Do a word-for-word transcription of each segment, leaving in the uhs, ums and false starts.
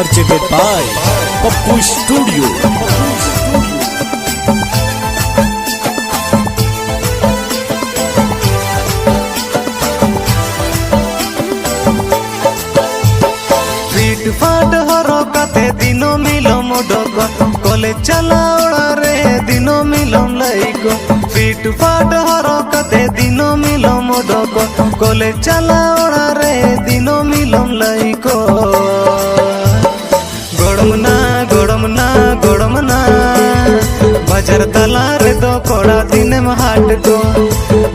Presented by Pappu Studio. ᱯᱷᱤᱴ ᱯᱷᱟᱴ ᱦᱚᱨᱚᱜ ᱠᱟᱛᱮ ᱫᱤᱱᱚᱢ ᱦᱤᱞᱚᱜ ᱩᱰᱚᱠᱚᱜ, ᱠᱚᱞᱮᱡᱽ ᱪᱟᱞᱟᱣ ᱚᱲᱟᱜ ᱨᱮ ᱫᱤᱱᱚᱢ ᱦᱤᱞᱚᱜ ᱞᱟᱹᱭ ᱠᱚ᱾ ᱯᱷᱤᱴ ᱯᱷᱟᱴ ᱦᱚᱨᱚᱜ ᱠᱟᱛᱮ ᱫᱤᱱᱚᱢ ᱦᱤᱞᱚᱜ ᱩᱰᱚᱠᱚᱜ, ᱠᱚᱞᱮᱡᱽ ᱪᱟᱞᱟᱣ ᱚᱲᱟᱜ ᱨᱮ ᱫᱤᱱᱚᱢ ᱦᱤᱞᱚᱜ ᱞᱟᱹᱭ ᱠᱚ᱾ ᱜᱚᱲᱚᱢ ᱱᱟ, ᱜᱚᱲᱚᱢ ᱱᱟ, ᱜᱚᱲᱚᱢ ᱱᱟ, ᱵᱟᱡᱟᱨ ᱛᱟᱞᱟ ᱨᱮᱫᱚ ᱠᱚᱲᱟ ᱫᱤᱱᱮᱢ ᱦᱟᱴ ᱠᱚ᱾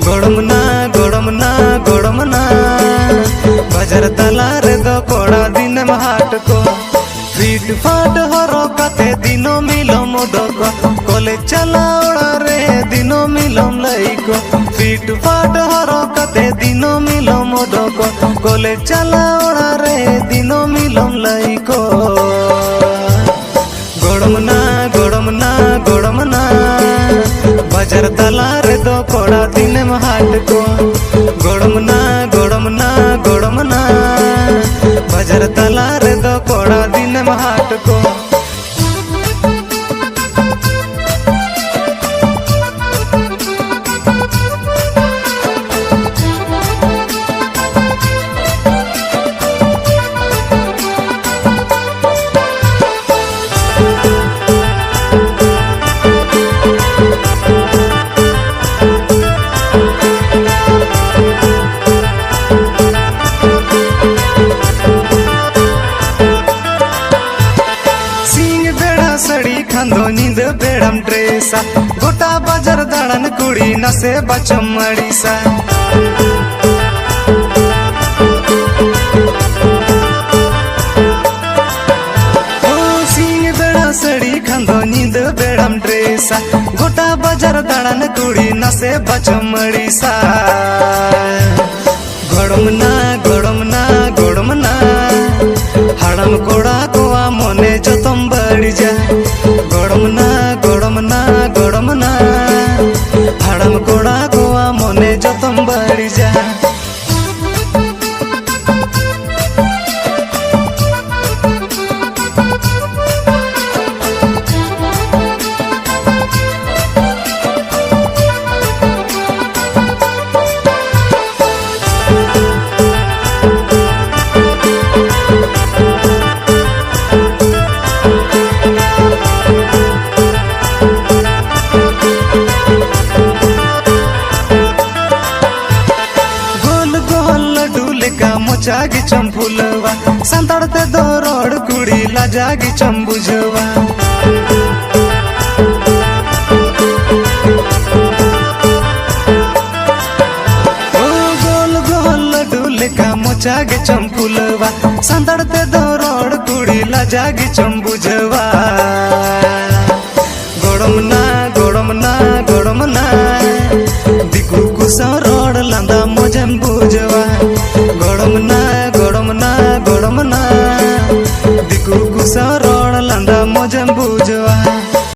ᱜᱚᱲᱚᱢ ᱱᱟ, ᱜᱚᱲᱚᱢ ᱱᱟ, ᱜᱚᱲᱚᱢ ᱱᱟ, ᱵᱟᱡᱟᱨ ᱛᱟᱞᱟ ᱨᱮᱫᱚ ᱠᱚᱲᱟ ᱫᱤᱱᱮᱢ ᱦᱟᱴ ᱠᱚ᱾ ᱯᱷᱤᱴ ᱯᱷᱟᱴ ᱦᱚᱨᱚᱜ ᱠᱟᱛᱮ ᱫᱤᱱᱚᱢ ᱦᱤᱞᱚᱜ ᱩᱰᱚᱠᱚᱜ, ᱠᱚᱞᱮᱡᱽ ᱪᱟᱞᱟᱣ ᱚᱲᱟᱜ ᱨᱮ ᱫᱤᱱᱚᱢ ᱦᱤᱞᱚᱜ ᱞᱟᱹᱭ ᱠᱚ᱾ ᱯᱷᱤᱴ ᱯᱷᱟᱴ ᱦᱚᱨᱚᱜ ᱠᱟᱛᱮ ᱫᱤᱱᱚᱢ ᱦᱤᱞᱚᱜ ᱩᱰᱚᱠᱚᱜ, ᱠᱚᱞᱮᱡᱽ ᱪᱟᱞᱟᱣ ᱚᱲᱟᱜ ᱨᱮ ᱫᱤᱱᱚᱢ ᱦᱤᱞᱚᱜ ᱞᱟᱹᱭ ᱠᱚ᱾ ᱜᱚᱲᱚᱢ ᱱᱟ, ᱜᱚᱲᱚᱢ ᱱᱟ, ᱜᱚᱲᱚᱢ ᱱᱟ, ᱵᱟᱡᱟᱨ ᱛᱟᱞᱟ ᱨᱮᱫᱚ ᱠᱚᱲᱟ ᱫᱤᱱᱮᱢ ᱦᱟᱴ ᱠᱚ᱾ ᱜᱚᱲᱚᱢ ᱱᱟ, ᱜᱚᱲᱚᱢ ᱱᱟ, ᱜᱚᱲᱚᱢ ᱱᱟ, ᱵᱟᱡᱟᱨ ᱛᱟᱞᱟ ᱨᱮᱫᱚ ᱠᱚᱲᱟ ᱫᱤᱱᱮᱢ ᱦᱟᱴ ᱠᱚ᱾ ᱥᱤᱧ ᱵᱮᱲᱟ ᱥᱟᱹᱲᱤ ᱠᱷᱟᱱ ᱫᱚ ᱧᱤᱫᱟᱹ ᱵᱮᱲᱟᱢ ᱰᱨᱮᱥᱟ, ᱜᱚᱴᱟ ᱵᱟᱡᱟᱨ ᱫᱟᱬᱟᱱ ᱠᱩᱲᱤ ᱱᱟᱥᱮ ᱵᱟᱪᱚᱢ ᱟᱹᱲᱤᱥᱟ᱾ ᱳ, ᱥᱤᱧ ᱵᱮᱲᱟ ᱥᱟᱹᱲᱤ ᱠᱷᱟᱱ ᱫᱚ ᱧᱤᱫᱟᱹ ᱵᱮᱲᱟᱢ ᱰᱨᱮᱥᱟ, ᱜᱚᱴᱟ ᱵᱟᱡᱟᱨ ᱫᱟᱬᱟᱱ ᱠᱩᱲᱤ ᱱᱟᱥᱮ ᱵᱟᱪᱚᱢ ᱟᱹᱲᱤᱥᱟ᱾ ᱜᱚᱲᱚᱢ ᱱᱟ, ᱜᱚᱲᱚᱢ ᱱᱟ, ᱜᱚᱲᱚᱢ ᱱᱟ, ᱦᱟᱲᱟᱢ ᱠᱚᱲᱟ ᱠᱚᱣᱟᱜ ᱢᱚᱱᱮ ᱡᱚᱛᱚᱢ ᱵᱟᱹᱲᱤᱡᱟ᱾ ᱜᱚᱲᱚᱢ ᱱᱟ, ᱜᱚᱲᱚᱢ ᱱᱟ, ᱜᱚᱲᱚᱢ ᱱᱟ, ᱦᱟᱲᱟᱢ ᱠᱚᱲᱟ ᱠᱚᱣᱟᱜ ᱢᱚᱱᱮ ᱡᱚᱛᱚᱢ ᱵᱟᱹᱲᱤᱡᱟ᱾ ᱞᱮᱠᱟ ᱢᱚᱪᱟ ᱜᱮ ᱪᱚᱢ ᱯᱷᱩᱞᱟᱹᱣᱟ᱾ ᱥᱟᱱᱛᱟᱲ ᱛᱮᱫᱚ ᱨᱚᱲ ᱠᱩᱲᱤ ᱞᱟᱡᱟ ᱜᱮ ᱪᱚᱢ ᱵᱩᱡᱷᱟᱹᱣᱟ᱾ ᱳ ᱜᱳᱞ ᱜᱳᱞ ᱞᱟᱹᱰᱩ ᱞᱮᱠᱟ ᱢᱚᱪᱟ ᱜᱮ ᱪᱚᱢ ᱯᱷᱩᱞᱟᱹᱣᱟ᱾ ᱥᱟᱱᱛᱟᱲ ᱛᱮᱫᱚ ᱨᱚᱲ ᱠᱩᱲᱤ ᱞᱟᱡᱟ ᱜᱮ ᱪᱚᱢ ᱵᱩᱡᱷᱟᱹᱣᱟ᱾ ᱜᱚᱲᱚᱢ ᱱᱟ, ᱜᱚᱲᱚᱢ ᱱᱟ, ᱜᱚᱲᱚᱢ ᱱᱟ, ᱫᱤᱠᱩ ᱠᱚ ᱥᱟᱶ ᱨᱚᱲ ᱞᱟᱸᱫᱟ ᱢᱚᱡᱮᱢ ᱵᱩᱡᱷᱟᱹᱣᱟ᱾ ᱜᱚᱲᱚᱢ ᱱᱟ, ᱜᱚᱲᱚᱢ ᱱᱟ, ᱜᱚᱲᱚᱢ ᱱᱟ, ᱫᱤᱠᱩ ᱠᱚ ᱥᱟᱶ ᱨᱚᱲ ᱞᱟᱸᱫᱟ ᱢᱚᱡᱮᱢ ᱵᱩᱡᱷᱟᱹᱣᱟ᱾